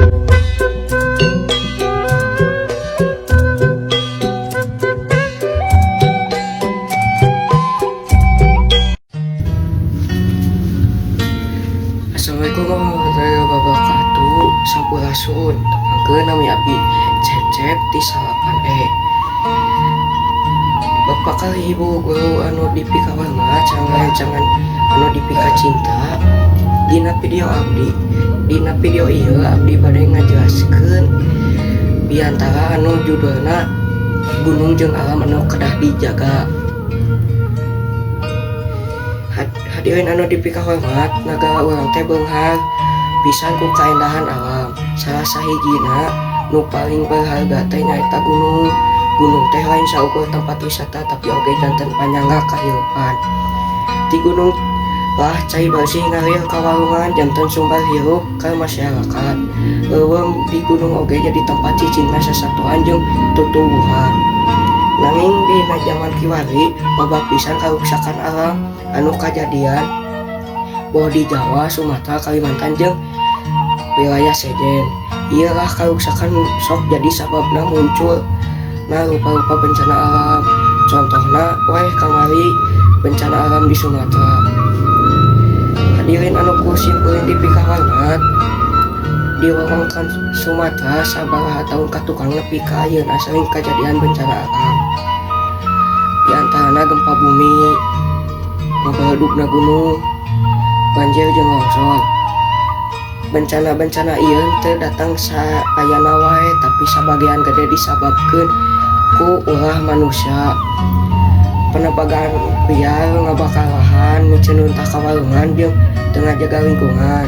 Assalamualaikum warahmatullahi wabarakatuh. Sampurasun. Tepangkeun, nami abdi Cecep ti 9E. Bapak kalih ibu guru anu dipikahormat sareng rerencangan anu dipikacinta, dina video ieu abdi bade ngajelaskeun biantara anu judulna gunung jeung alam anu kedah dijaga. Hadirin anu dipikahormat, nagara urang teh beunghar pisan ku kaendahan alam. Salah sahijina nu paling berharga teh nyaeta gunung. Gunung teh lain saukur tempat wisata, tapi oge janten panyangga kahirupan. Ti gunung lah cai bersih ngalir ka walungan, janten sumber hirup ka masyarakat. Leuweung di gunung oge jadi tempat cicingna sasatoan jeung tutuwuhan. Nanging dina jaman kiwari loba pisan karuksakan alam anu kajadian, boh di Jawa, Sumatera, Kalimantan jeung wilayah sejen. Ieu lah karuksakan sok jadi sababna muncul na rupa-rupa bencana alam, contohna weh kamari bencana alam di Sumatera. Hadirin anu ku simkuring dipikahormat, di wewengkon Sumatera sabaraha tahun katukang nepi ka ayeuna sering kajadian bencana alam, di antarana gempa bumi, ngabaredugna gunung, banjir jeung longsor. Bencana-bencana ieu teu datang saayana wae, tapi sabagian gede disababkeun ku ulah manusia: penebangan liar, ngabakar lahan, miceun runtah ka walungan, jeung teu ngajaga lingkungan.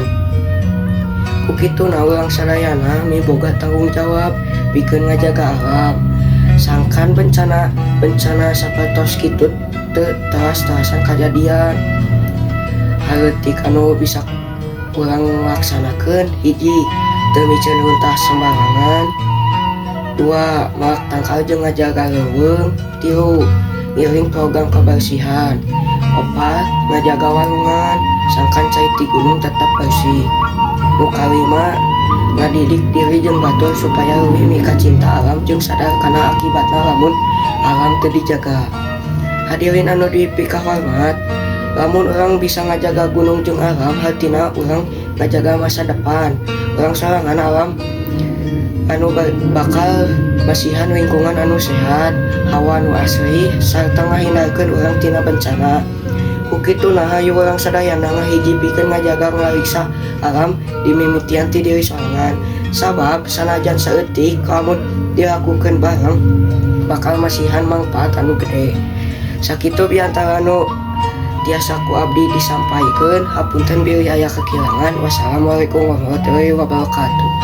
Ku kituna urang sadayana miboga tanggung jawab pikeun ngajaga alam sangkan bencana bencana sapertos kitu teu teras-terasan kajadian. Hareutik anu bisa urang laksanakeun: hiji, teu miceun runtah sembarangan; dua, melak tangkal jeung ngajaga leuweung; tilu, ngiring program kebersihan; opat, ngajaga walungan sangkan cai ti gunung tetap bersih; nu kalima, ngadidik diri jeung batur supaya leuwih mikacinta alam jeung sadar kana akibatna lamun alam teu dijaga. Hadirin anu dipikahormat, lamun urang bisa ngajaga gunung jeung alam, hartina urang ngajaga masa depan urang sorangan. Alam anu bakal masihan lingkungan anu sehat, hawa nu asri, sarta ngahindarkeun urang tina bencana. Ku kituna, hayu urang sadayana ngahiji pikeun ngajaga ngariksa alam, dimimitian ti diri sorangan, sabab sanajan saeutik, lamun dilakukeun bareng bakal masihan mangpaat anu gede. Sakitu biantara nu tiasa ku abdi disampaikeun. Hapunten bilih aya kekirangan. Wassalamualaikum warahmatullahi wabarakatuh.